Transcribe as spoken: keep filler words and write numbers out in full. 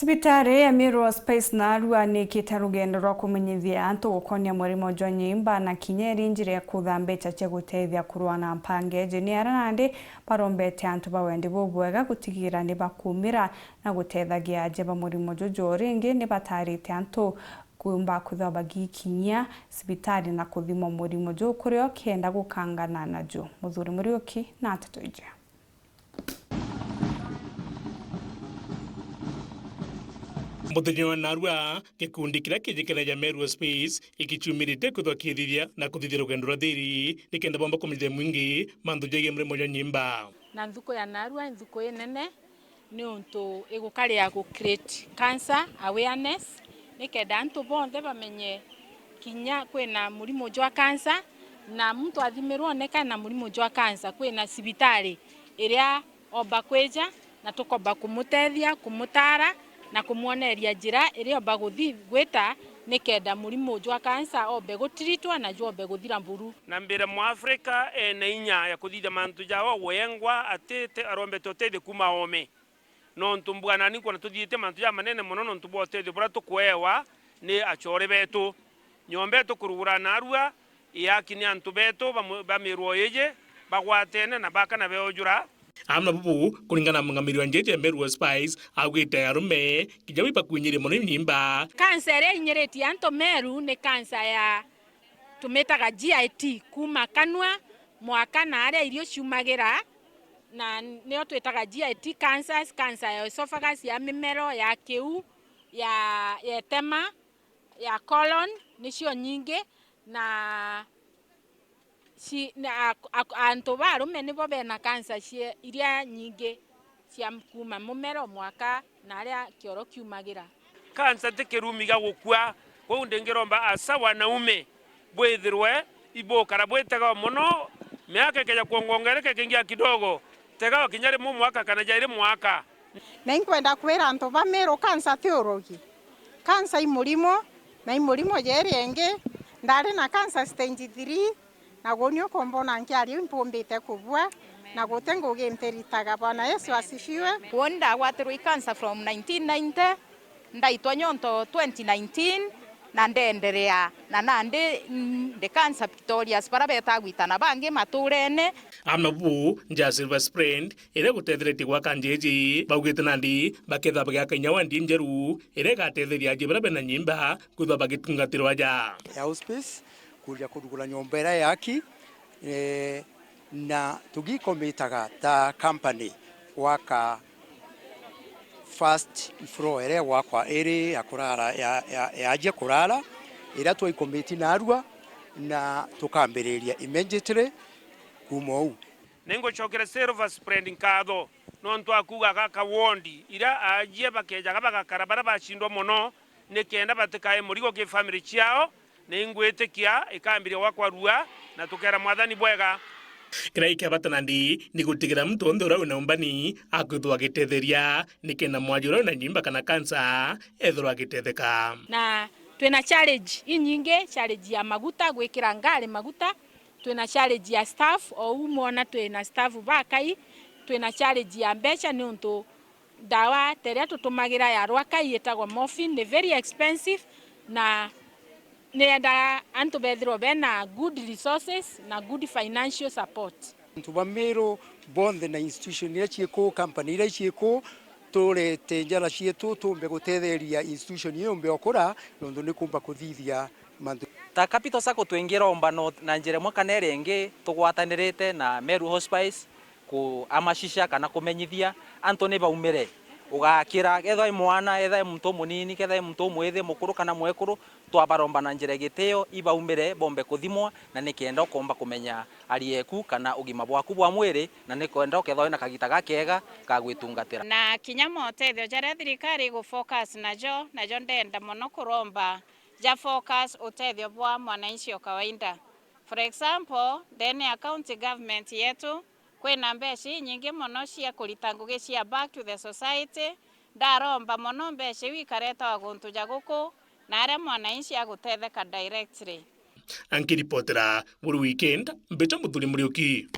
Cibitari ya Meru Hospice naarua niikite rugendo rwa kumenyithia antu gukonia murimo jwa nyimba na kinya iri njira ya kutha mbeca cia gutethia kurua na mpangeji. Ni aria nandi barombete antu ba wendi bubwega gutigira ni bakumira na gutethagia aja ba murimo juju. Ringi ni batarite antu kuumba kwithirwa bagikinyia cibitari na kuthimwa murimo juu kurio kenda gukangana naju. Muthuri Muriuki na nteto iji. Muthenya wa narua, gikundi kiria kijikanagia Meru Space ikichumirite kwithwa kithithia na kuthithia rugendo rwa thiri nikenda bomba kumenyithia mwingi mantu jegie murimo jwa nyimba. Na nthuku ya narua nthuku inene, niuntu igukaria gu create cancer awareness, nikenda antu bonthe bamenye kinya kwina murimo jwa cancer, na muntu athimirwe oneka na murimo jwa cancer, kwina cibitari iria omba kwija na tukomba kumutethia, kumutara na kumwoneria njira iria omba guthi gwita nikenda murimo jwa cancer ombe gutiritwa na jwombe guthira buru. Na mbira Mwafrika ena inya ya kuthithia mantu jao wengwa atite arombete utethio kuuma oome. Nontu mbugana ni nkwona tuthiite mantu jamanene mono nontu bwa utethio buria tukuewa ni achore betu. Nyomba ii tukurugura narua, iaki ni antu betu bamu-, ba Meru iji bagwatene na bakana beojura. Amwe na bubu, kuringana na mungamiri wa njeje ya Meru Spice, augite arume kinya bwi bakwinyiria mono nyimba. Kansa iria inyiritie antu Meru ni kansa ya tumitaga G I T, kuuma kanua mwaka na aria irio ciumagira, na nio twitaga G I T cancers, cancer ya esophagus, ya mimero, ya kiu, ya, ya itema, ya colon, nicio nyingi, na ci-, na ak-, ak-, antu ba arume nibo bena cancer cie-, iria nyingi cia kuuma mumero mwaka na aria kioro kiumagira. Cancer ti kirumi gia gukua, kwou ndingiromba asa wanaume bwithirwe ibukara bwitega mono, miaka ikeja kuongongereka ikingia kidogo, tega kinya rimwe mwaka kana jairi mwaka. Na inkwenda kwira antu ba Meru, cancer ti urogi. Cancer i murimo, na i murimo jeri ingi. Ndari na cancer stage three, na guni ukumbona nkiaria impumbite kubua, na guti ngugi ntiritaga. Bwana Yesu asifiwe. Woni ndagwatirwe i cancer from nineteen ninety, ndaitwa nyonto twenty nineteen, na ndenderea, na nandi, mm, ndi cancer victorious, bara beta gwitana bangi maturene. Amwe bu nja Silver Spring, iria gutetheretie gwaka nja iji, baugite nandi bakethirwa bagiaka inya wandi injeru iria igatetheria aji baria bena nyimba kwithirwa bagitungatirwa aja. Ya hospice, kuja kurugura nyomba iria yaki, eh, na tugikomitaga ta company gwaka first floor iria gwakwa iri ya kurara, ya, ya, ya aji kurara, iria twaikomiti narua, na tukambiriria immediately kuuma uu. Ningucokera Silver Spring nkatho nontu akuuga gaka wondi iria aajie bakeejaga bagakara baria bacindwa mono, nikenda batikae murigo ki family ciao. Ningwitikia ikambiria gwakwa rua, na tukeera Mwathani bwega. Kiria gikiabata nandi ni gutigira muntu wonthe uria wina umbani akwithwa agitetheria, nikenda mwaji uria wina nyimba kana kansa ethirwa agitetheka. Na twina challenge inyingi, challenge ya maguta, gwikira ngari maguta, twina challenge ya staff, o uu mwona twina staff bakai, twina challenge ya mbeca niuntu ndawa ta iria tutumagira ya rwakai itagwa morphine, ni very expensive, na niendaga antu bethirwe bena good resources na good financial support. Antu ba Meru bonthe na institution iria ciiku, company iria ciiku, turete njara cietu tumbe gutetheria institution iyo yumbe okura, nontu ni kumba kuthithia mantu. Ta Capital Sacco twingiromba no, na njira imwe kana iria ingi tugwatanirite na Meru Hospice, kuamashisha kana kumenyithia antu ni baumire. Ugakira, kethwa i mwana, ethwa i muntu umunini, kethwa i muntu umwithi, mukuru kana mwekuru, twabaromba na njira igitio, ibaumire bombe kuthimwa, na nikenda ukomba kumenya hali yeku kana ugima bwaku bwa mwiri, na nikenda ukethwa wina kagita gakega ka gwitungatira. Na kinya motethio jaria thirikari igu focus najo, najo ndenda mono kuromba ja focus utethio bwa mwananchi o kawaida. For example, ndene ya county government yetu, kwina mbeca inyingi mono cia kurita ngugi cia back to the society. Ndaromba mono mbeca iu ikaretawa guntu ja guku, na aria mwananchi agutetheka directly. Nkiripotera Buru Weekend, mbita Muthuri Muriuki.